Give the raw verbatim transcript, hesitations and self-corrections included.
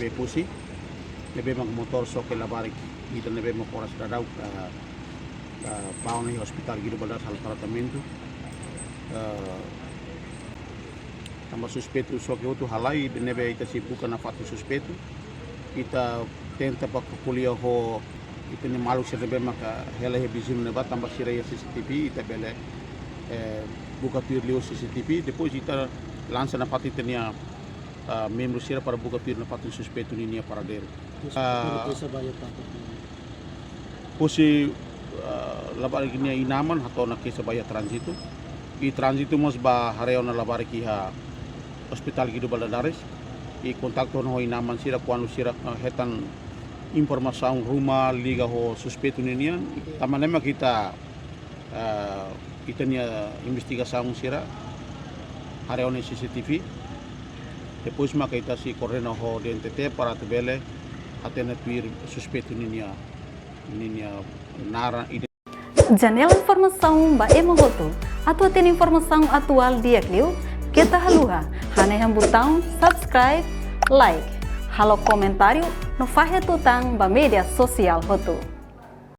Be pusi, ne'ebé mak motór xoke labarik ita ne'ebé mak oras daudauk, ah, ah, bá ona iha Hospital Guido Valadares halo tratamentu. Ah, tanba suspeitu xoke hotu halai, ne'ebé ita sei buka nafatin suspeitu. Ita tenta bá ko'alia ho ita-nia maluk sira ne'ebé maka hela iha viziñu ne'ebá, tanba sira iha C C T V, ita bele, eh, buka tuir liu C C T V, depois ita lansa nafatin ita-nia, ah, membru sira para buka tuir nafatin suspeitu ninia paradeiru. Terus, ah, keixa bá iha tanto tempo? Husi, ah, labarik nia inan-aman hato'o ona keixa bá iha tránzitu. I tránzitu mós bá haree ona labarik iha Hospital Guido Valadares. I kontaktu ona ho inan-aman sira kuandu sira, ah, hetan informasaun ruma liga ho suspeitu ninian. Tanba ne'e mak ita, ah, ita-nia investigasaun sira haree ona iha C C T V. Depois maka ita sei koordena ho D N T T para atu bele hatene tuir suspeitu ninia, ninia naran. Janela informasaun ba ema hotu. Atu hatene informasaun atuál di'ak liu, keta haluha hanehan butaun subscribe, like, halo komentáriu no fahe tutan ba média sosiál hotu.